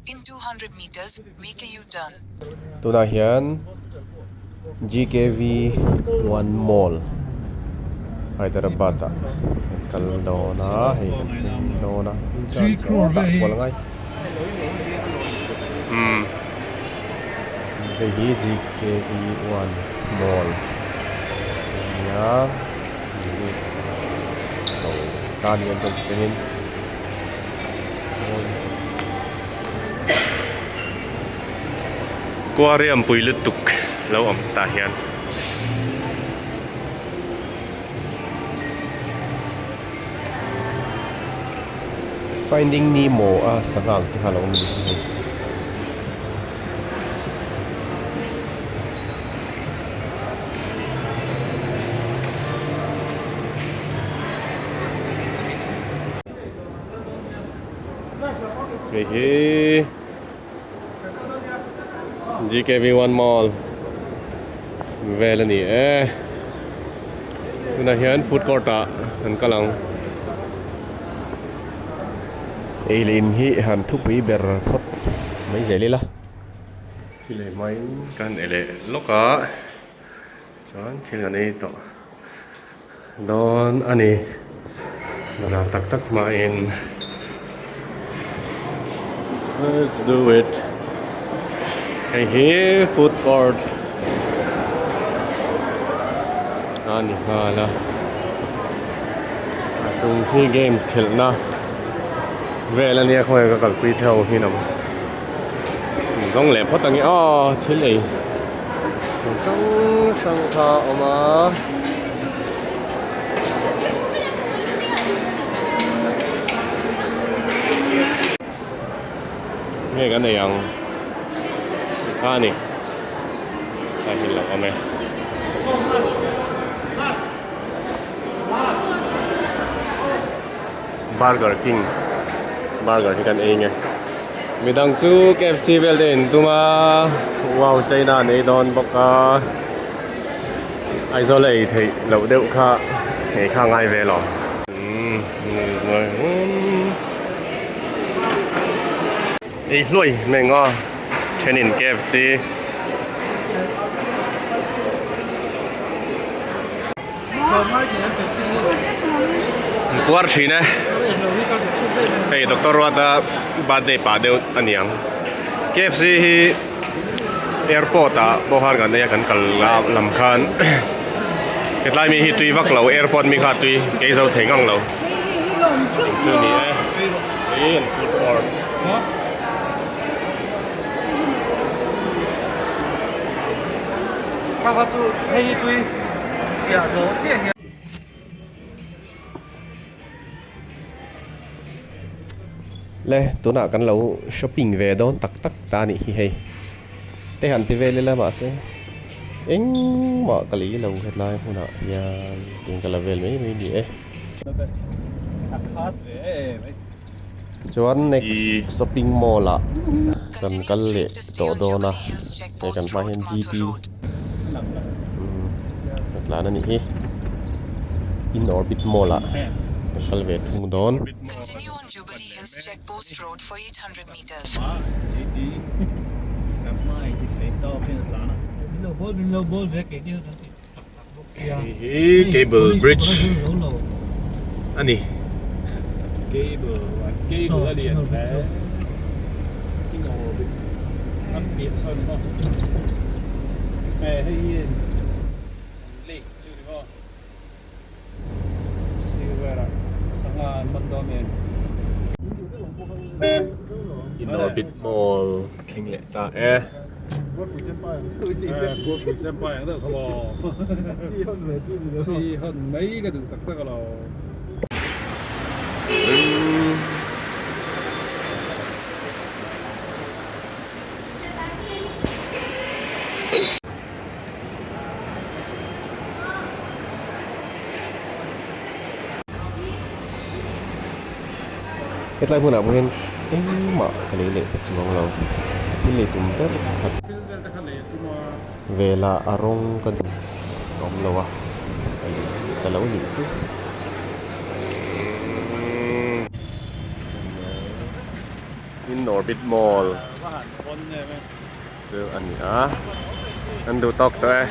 In 200 meters, make a U-turn. Tunah hian GKV One Mall Hyderabad ah kan kal dawn a hei kan thleng dawn a sawtah kual a ngai hei hi GKV One Mall a ni a ta ni an rawn thlengin. Aquarium pui lutuk lo awm tah hian. Finding Nemo a sangha ang te kha lo awm a ni hei. Hei hi GKV One Mall vel a ni e tunah hian food court ah an kal ang ei leh in hi han thupui ber phawt mai zel ila thil ei hmain kan ei leh lawk a chuan thil kan ei tawh. Dawn a ni. Bazar tak tak hmain Let's do it. Hei hi food court a ni nghal a. A chung khi games khelhna vel a nia khawnge ka kalpui theuh ang hi lam. Zawng leh phawt ang e aw thil ei. Hrang hrang kha a awm a. Nge kan ei ang kha a ni a hi lo awm e. Burger King burger hi kan ei nge midang chu KFC vel te in tum a wow China an ei dawn bawk a Aizawl a ei theih loh deuh kha ei kha ngai ve lo ei hluai mai ang aw thenin KFC. Kuar thin e hei doctor Ruata birthday pah deuh a ni ang KFC hi airport ah pawh khan kan nei a kan kal lam khan hetlai mi hi tui vak lo airport mi kha tui kei zo thei ngang lo eng chu ni e hei an food court. Le tunah kan lo shopping ve dawn tak tak ta a nih hi hei te han ti vel ila mahse engmah ka lei lo hetlai hmunah hian tin ka la vel mai mai a ni e. Chuan next shopping mall ah kan kal leh tawh dawn a hei kan hma hian GT a tlan a nih hi in orbit mall ah kan kal ve thung dawn. Hei hi cable bridge a ni. Cable cable a lian hle. In orbit mall thleng leh ta e. Hetlai hmunah pawh hian engmah ka lei leh ta chuang lo thil lei tum ber pakhat velah a rawng ka duh a awm lo a ka lei ta lo nih chu. Inorbit Mall chu a ni a, an duh tawk tawh e.